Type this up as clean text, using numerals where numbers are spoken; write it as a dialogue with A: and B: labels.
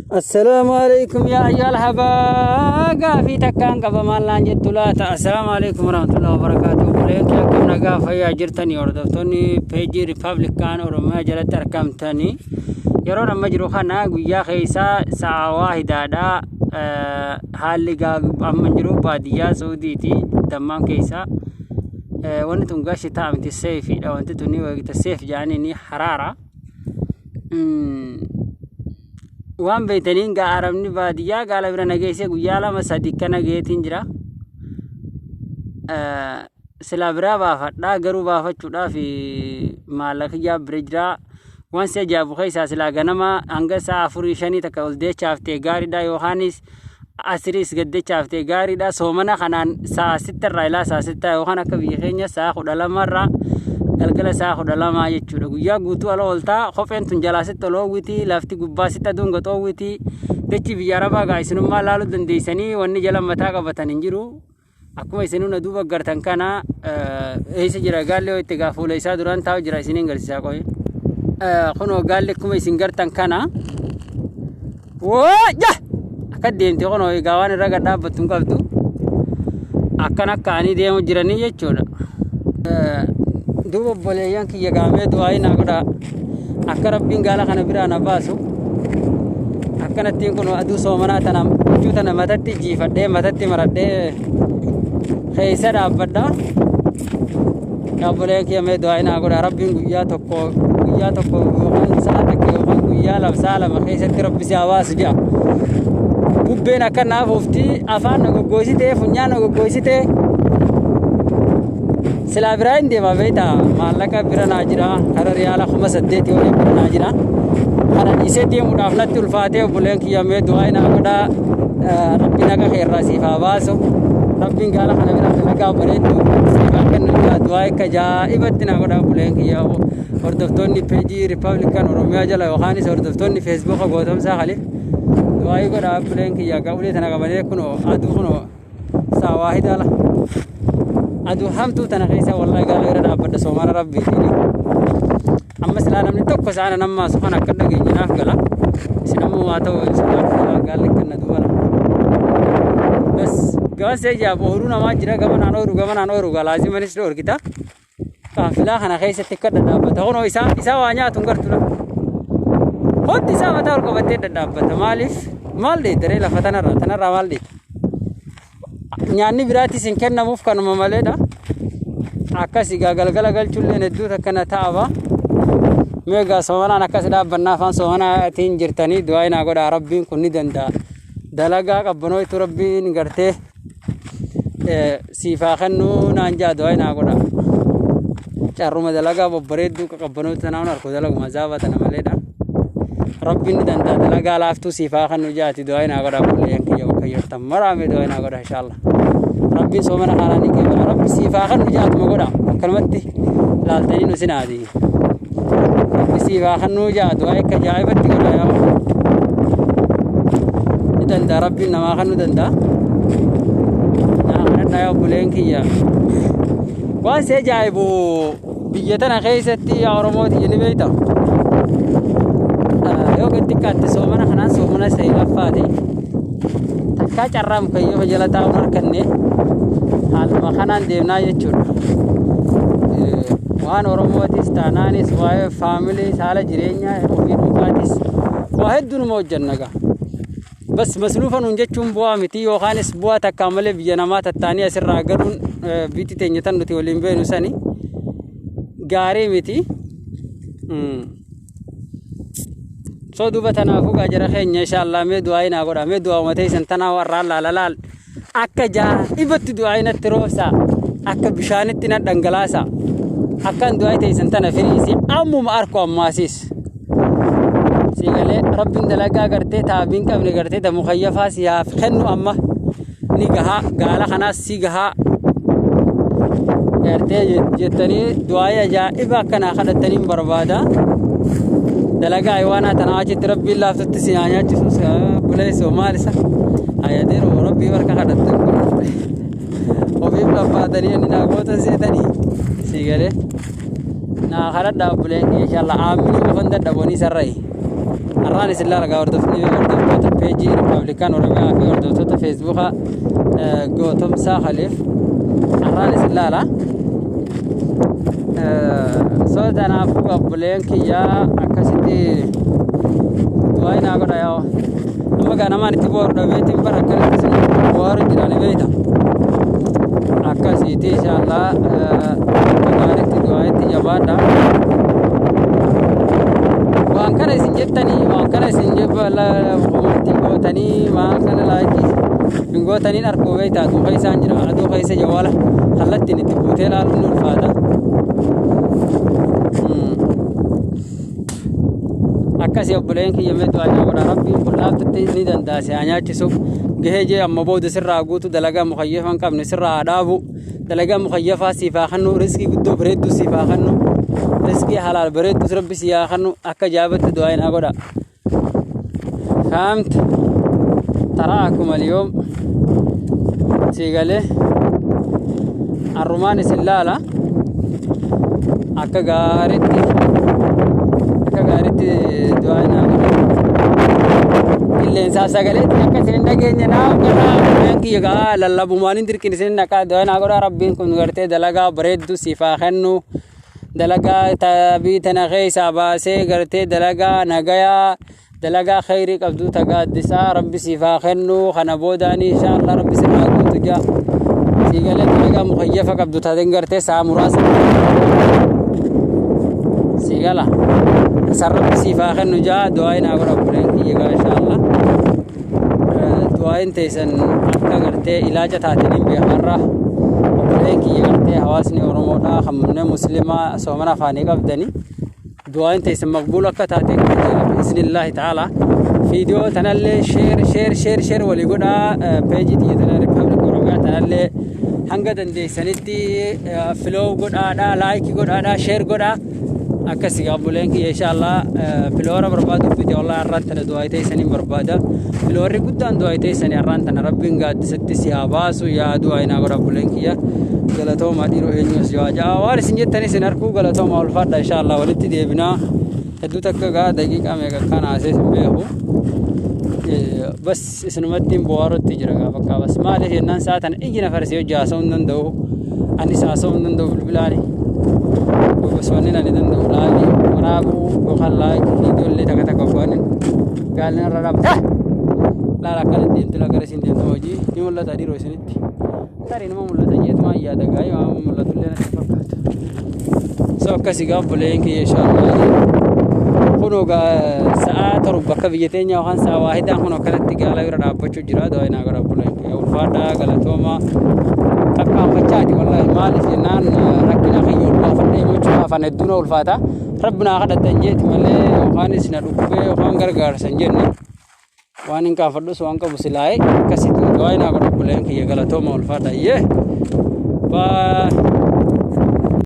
A: Assalaamu alaikum yaa ayyuhal habaa, gaafii takkaan qaba, maal naan jettu laata? Assalaamu alaikum warahmatullahi wabarakaatuh. Obboleen kee akkam, nagaa fayyaa jirtanii? Hordoftoonni peejii Riippaabilikaan Oromiyaa jalatti argamtanii, yeroon amma jiru kana guyyaa keessaa sa'a waahidaadha. Haalli amma jiru baadiyyaa Suudiiti, Dammaam keessaa. Wanni tun gashi ta'a miti, seefiidha. Wanti tuni wayita seef jedhanii haraara. Waan beektaniin gaa, arabni baadiyyaa gaala bira nageessee guyyaa 2 3 akkana geetiin jira. Silaa biraa baafadhaa, garuu baafachuudhaaf maallaqa ijaa bira jira. Waan si ajaa'ibu keessaa, silaa ganama hanga sa'a 4 5 takka ol deechaaftee gaariidha, yookaanis asiriis gad dechaaftee gaariidha. Soomana kanaan sa'a 6 irraa ilaa sa'a 6, yookaan akka biyya keenya sa'a 12 irraa galgala sa'a 12 jechuudha. Guyyaa guutuu ala ooltaa, kopheen tun jalaa sitti ol oowwiti, lafti gubbaa sitti aduun gad oowwiti. Dachi biyya Arabaa gaa isinummaa laaluu dandeessanii, wanni jala mataa qabatan hin jiru. Akkuma isinuu na duuba gartan kana, eessa jira gaalli yoo itti gaa, fuula isaa duraan taa'u jira, isiniin garsiisaa qoyi. Kunoo gaalli akkuma isin gartan kana. Woo ja! Akka deemte kunoo egaa, waan irra gad dhaabbattu hin qabdu. Akkan akka ani deemu jiranii jechuudha. Duuba obboleeyyan kiyya, gaamee du'aa naa godhaa. Akka Rabbiin gaala kana biraa na baasu. Akkanattiin kun aduu soomanaa tana huccuu tana matatti jiifadhee, matatti maradhee keessa dhaabbadha. Obboleeyyan kiyya, mee du'aa naa godhaa. Rabbiin guyyaa tokko yookaan sa'a takka yookaan guyyaa 2 sa'a 2 keessatti Rabbi si haa baasu jedha. Bubbeen akka naaf ufti, afaan na goggoysitee, funyaan na goggoysitee. Silaa biraa hin deema beektaa, maallaqa bira naa jira, kara riyaala 8000 olii bira naa jira. Kana dhiisee deemuudhaaf natti ulfaatee. Obboleen kiyya, mee du'aa naa godhaa. Rabbi naga keerraa siif haa baasu. Rabbiin gaala kana bira dalagaa bareedduu siif haa kennu. Du'aa akka ajaa'ibatti naa godhaa, obboleen kiyya. Hordoftoonni peejii Riippaabilikaan Oromiyaa jala yookaanis hordoftoonni Feesbuuka Gootomsaa Kaliif, du'aa godhaa, obboleen kiyya. Ga'ulee tana qabatee kunoo aduu, kunoo sa'a waahida ala. Aduu hamtuu tana keessa wallahi gaala bira dhaabbadha soomana Rabbiitiin. Amma silaa namni tokko saana nammaa su kan akka dhageenye naaf gala. Isin ammoo haa ta'u silaa gaalli kan na duubala. Bas gaban see jaabu, ooyiruu namaa jira, gamanaan ooyiruu, gamanaan ooyiruu, galaazimanis dhoorgita. Qaafilaa kana keessatti akka dhadhaabbata. Kunoo isaa waa nyaatu hin gartu la. Hundi isaa mataa ol qabattee dhadhaabbata. Maaliif? Maal dheeddaree lafa tanarraa maal dheedda? Nyaanni biraattis hin kennamuuf, kanuma maleedha. Akkas egaa galgala galchulleen hedduu takkana ta'aba. Mee egaa soomanaan akkas dhaabbannaa, afaan soomanaatiin jirtanii du'aa naa godhaa. Rabbiin kun ni danda'a. Dalagaa qabbanootu Rabbiin gartee siif haa kennuu naan jaa, du'aa naa godhaa. Carruma dalagaa babbareedduu qabbanootu tanaan harku dalaguma zaaba tana maleedha. Rabbiin ni danda'a, dalagaa laaftuu siif haa kennu jaati du'aa naa godhaa. Obboleeyyan kiyya, bakka jirtan maraame du'aa naa godhaa, inshallah. Rabbiin soomana kanaa ni qeebala. Rabbi siif haa kennu jaatuma godha. Akkanumatti laaltanii nu sinaati. Rabbi siif haa kennu jaa, du'aa akka ajaa'ibatti godha yaa. Ni danda'a, Rabbiin namaa kennuu danda'a. Naa kadhadhaa yaa obboleen kiyya. Waan si ajaa'ibu, biyya tana keessatti yaa Oromooti ni beekta. Yoo gad xiqqaatte soomana kanaan soomana sagalaffaati. Takkaa carraa mukayyoo jala taa'uun harkanne, haaluma kanaan deemnaa jechuudha. Waan Oromootis taanaanis, waa'ee faamilii, haala jireenyaa ofii dhuunfaatis waa hedduu numa hojjanna gaa. Bas masluufa nuun jechuun bu'aa miti, yookaanis bu'aa takkaa malee biyya namaa tattaanii asirraa galuun biyyi teenya tan nuti waliin beenu sani gaarii miti. So duuba tanaafuu gaa jara keenya, inshallah mee du'aa naa godha. Mee du'aa uummatee isin tanaa warraan laala laal, akka ajaa'ibatti du'aa natti roobsa, akka bishaanitti na dhangalaasa, akkan du'aa teessan tana firiisi ammuma arku ammaasiis. Siigalee Rabbiin dalagaa gartee taabiin qabne gartee ta mukayyafaa si haaf kennu, amma ni gahaa, gaala kanaas si gahaa gartee jettanii du'aa ajaa'iba akkanaa kadhattanii barbaada. Dalagaa aywaanaa tanaa achitti Rabbiin laaftutti si haa nyaachisu buleessoo, maal isa ayadeeroo Rabbii barka kadhattan kun ofiif dhabbaatanii inni naa goota seetanii siigalee naa kadhadhaa obboleen kiyya, inshallah aaminii qofan dadhaboonii sarra'i. Har'aan isin laala gaa hordofni hordoftoota peejii Rippaabilikaan Oromiyaa fi hordoftoota Feesbuukaa Gootomsaa Khaliif har'aan isin laala. So kanaafuu obboleen kiyyaa akkasitti du'aa naa godha yaa'u. Amma gaa namaan itti bohaaru dhabeetiin bara akkanatti isin bohaaru jira ni beeyta. Akkasiiti inshallah akka gaariitti du'aa itti jabaadha. Waan kana isin jettanii, waan kana isin komantii gootanii, maal kana laayikii hin gootaniin arguu beektaa. Aduu keessa jira, aduu keessa jawaala kallattiin itti buutee ilaaluun ni ulfaata. Akkasii obboleen kiyya, mee du'aa naa godha. Rabbiin kun laaftutti ni danda'a si haa nyaachisu. Gahee jee amma booda sirraa guutu, dalagaa mukayyafa hin qabne sirraa haa dhaabu, dalagaa mukayyafaa siif haa kennu, riskii guddoo bareedduu siif haa kennu, riskii halaal bareeddus rabbi si haa kennu. Akka jaabatti du'aa naa godha. فهمت؟ تراكم اليوم سيغالي الرومان سلالة akka gaariitti, akka gaariitti du'aa naa godha. Qilleensaaf sagaleetti akka isin hin dhageenye naaf godha. Obboleen kiyya gaa lallabumaan hin dirqin isin dhaqaa, du'aa naa godha. Rabbiin kun gartee dalagaa bareedduu siif haa kennu. Dalagaa tabii tana keessaa baasee gartee dalagaa nagayaa, dalagaa khayrii qabdu ta gaaddisaa rabbi siif haa kennu. Kana boodaan inshallah rabbi sirraa guutu jaa. Siigalee dalagaa mukayyafa qabdu taateen gartee sa'a muraasa siigala. San rabbi siif haa kennu jaa, du'aa naa godha obboleen kiyya gaa inshallah. Du'aayin teessan akka gartee ilaaca taateen hin beekarra. Obboleen kiyya gartee hawaasni Oromoodhaa kan manneen Muslimaa soomana afaanii qabdani. Du'aayin teessan maqbuul akka taate bi'iznillaahi ta'ala. Viidiyoo tanallee share, share, share, share walii godhaa. Peejii tiyya tana Rippaabilik Oromiyaa tanallee hanga dandeessanitti follow godhaadhaa, like godhaadhaa, share godhaa. Akkasii obboleen kiyya inshallah filoora barbaaduuf miti wallahi, har'aan tana du'aa teessaniin barbaada. Filoorri guddaan du'aa teessanii har'aan tana rabbiin gaaddisatti si haa baasu yaa du'aa naa godha obboleen kiyya. Galatoomaa dhiiroo, eenyus yoo ajaa waan isin jettanis isin harkuu. Galatoomaa, ulfaadha. Inshallah walitti deebinaa. Hedduu takka gaa daqiiqaa meeqa kan haasee isin beeku. Bas isinumatti hin bohaarutti jira gaa bakka bas maaliif jennaan sa'a tana iyyi na farsee hojii haasa'uu hin danda'u. Anis haasa'uu hin danda'u bilbilaani. Bas wanni ani danda'u laayivii waraabuu yookaan like viidiyoo illee takka takka waan gaalli narra dhaabbata. Laala akkana deemtu, gara isin deemtu hojii ni mul'ata dhiiroo isinitti. Tarii nama mul'ata jeetumaan yaada gaa'ii waan mul'atu illee natti fakkaatu. So akkasii gaa obboleen kiyya inshallah. Kunoo gaa sa'a 7 akka biyya teenya yookaan sa'a waahidaan kun akkanatti gaala bira dhaabbachuu jira. Du'aa naa godha obboleen kiyya. Ulfaadhaa, galatooma. Qaqqaanfachaati wallahi, maaliif jennaan rakkina kiyya ulfaafadhee himachuuf afaan hedduu na ulfaata. Rabbi naa kadhatan jeeti malee yookaanis na dhukkubee yookaan gargaarsa hin jenne. Waan hin qaanfadhus waan qabu silaa'ee akkasitti du'aa naa godha obboleen kiyya, galatooma, ulfaadha. Iyyee. Bye.